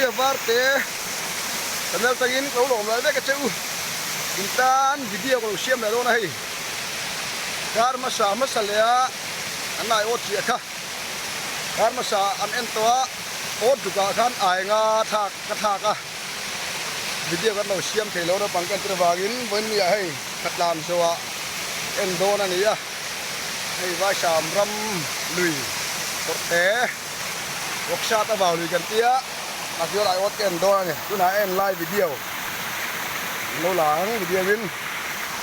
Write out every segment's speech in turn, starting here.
Puia Varte channel tangin ka lo lawm lai vek a che u. In tan video ka lo siam leh dawn a hei. Kar hmasa hmasa leh a an aiawt chiah kha. Kar hmasa an en tawh a, awt dukah khan ai nga thlak ka thlak a. Video kan lo siam thei lo naupang ka entir avangin vawiinniah hei Khatlan zawhah en dawn a ni a. Hei Vaisam ram lui kawrhte workshop a vau lui kan tia a field aiawt ka en dawn a ni. Tunah en lai video an lo la ang video in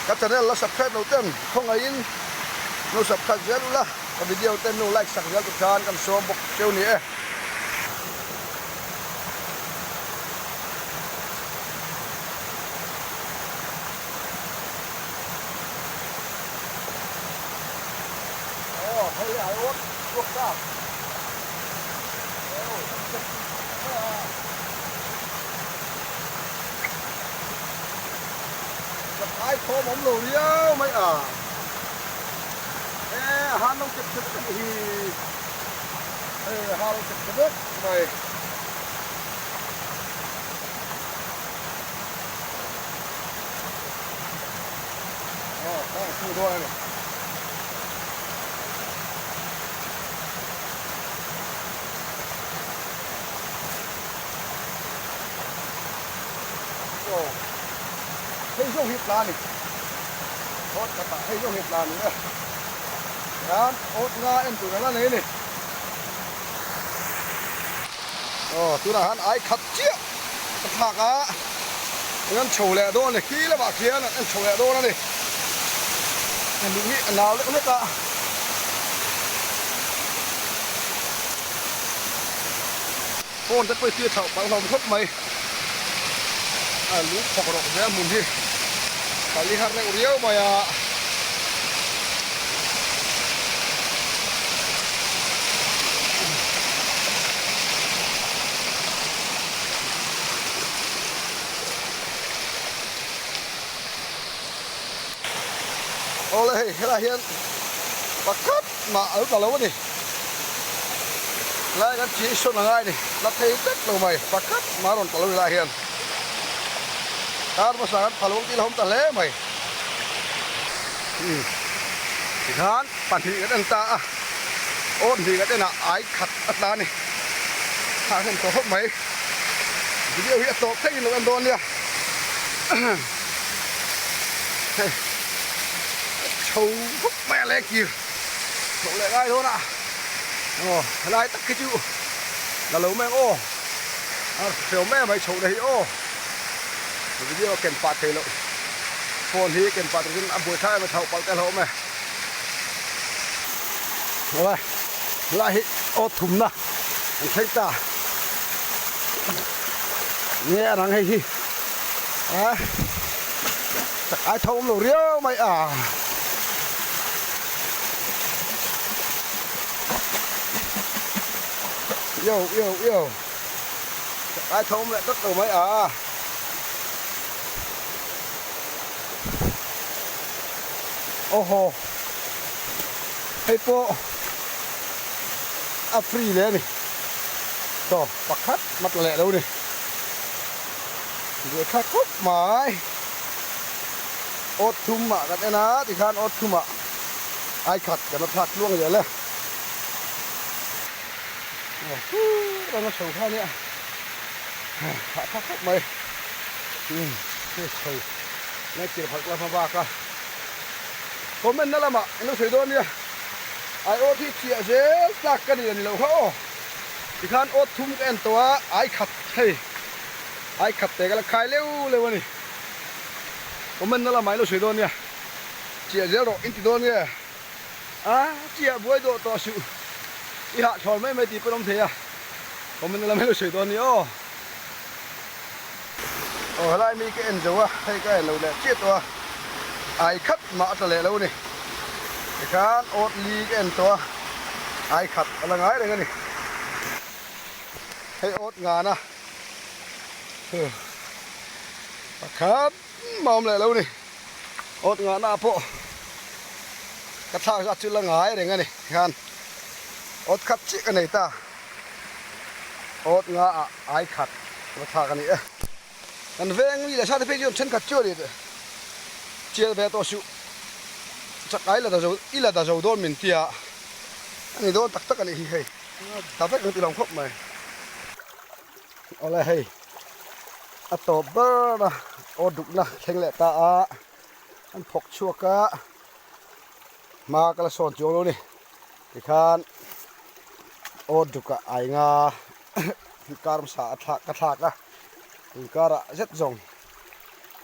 ka channel la subscribe lo ten khawngaihin lo subscribe zel ula ka video ten nu like sak zel tur khan kan sawm bawk cheu ni e. Ai thawm awm lo riau mai a e a han lo chep chep vek hi e a han lo chep chep vek mai. Hei zawng hi tla a ni awt khatah hei zawng hi tla a ni e hian awt nga en tur a la nei a ni aw tunah hian ai khat chiah ka thlak a an chho leh dawn a ni khi lamah khian an chho leh dawn a ni lung hi a nau lek lek a. Phone te pawh i tir chhoh palh hlawm khawp mai a lung khawk rawk zel hmun hi kal i har reuh riau mai a. Awle hei helai hian pakhat mah a lo tla lo a ni. Helai kan thih sawn a ngai a ni. La thei tlat lo mai pakhat mah a rawn tla lo helai hian. Kar hmasa kan pha lo ang tih la awm ta hle mai. Tikhan pahnih kan en ta a, aw hnih kan enah ai khat a tla a ni. Thla hnem tawh khawp mai. Video hi a tawp thlengin lo en dawn nia. Hei chho khawp mai a leng kir chho leh ngai dawn a. Aw helai tak khi chu la lo mai ang aw. A hrehawm em mai chho na hi aw. Video a ken pah thei loh. Phone hi ken pah turin a buai thlai em a chhoh palh te hlauh awm e. Awle helai hi aw thumna an thleng ta. Nge a rang hei hi a chak ai tho awm lo riau mai a. Yo yo yo chak ai tho awm leh tlat lo mai a. Awhaw hei pawh a free leh a ni chaw pakhat mat la leh lo ni buai thlak khawp mai awt thum ah kan en a tikhan awt thum ah ai khat kan la thlak tluang zel e aw chu ranga chho kha nia hah thlak khawp mai umm hei chho lai tir phak la hma bak a comment na lamah in lo sawi dawn nia ai awt hi chiah zel tlak ka ni a ni loh kha aw tikhan awt thum ka en tawh a ai khat hei ai khat te ka la khai leuh leuh a ni comment na lamah in lo sawi dawn nia chiah zel rawh in ti dawn nge a chiah buai dawh tawh suh i hah thlawn mai mai tih pawh an awm thei a comment na lamah in lo sawi dawn nia aw. Aw helai mi ka en zo a, hei ka en lo leh chiah tawh a, ai khat mah a tla leh lo a ni. Tikhan awt li ka en tawh a, ai khat a la ngai reng a ni. Hei awt ngan a, pakhat mah a awm leh lo a ni. Awt ngahna ah pawh ka thlak zat chu la ngai reng a ni. Tikhan awt khat chiah ka nei ta, awt nga ah ai khat. Va thlak a ni e. Kan veng mi leh sa te phei chuan thenkhat chu a ni teh. Chial ve tawh suh. Chak ai la da zo i la da zo dawn min tia a ni dawn tak tak a nih hi hei. Ta vek ang ti lo khawp mai. Awle hei a tawp ber a aw dukna thleng leh ta a an phawk chhuak a hma ka la sawn chuang lo ni tikhan aw dukah ai nga kar hmasa a thlak ka thlak a inkar ah zet zawng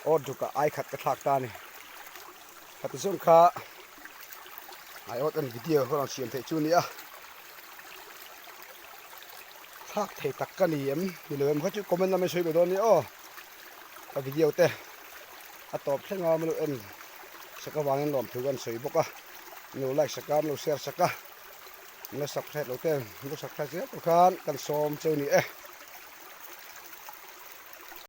aw dukah ai khat ka thlak ta a ni khati zawng kha aiawt an video ka rawn siam theih chu a ni a. Thlak thei tak ka ni em ni lo em kha chu comment lam in sawi ve dawn nia aw ka video te a tawp thleng a milo en sak avangin lawmthu kan sawi bawk a milo like sak a milo share sak a milo subscribe lo te milo subscribe zel tur khan kan sawm cheu ni e.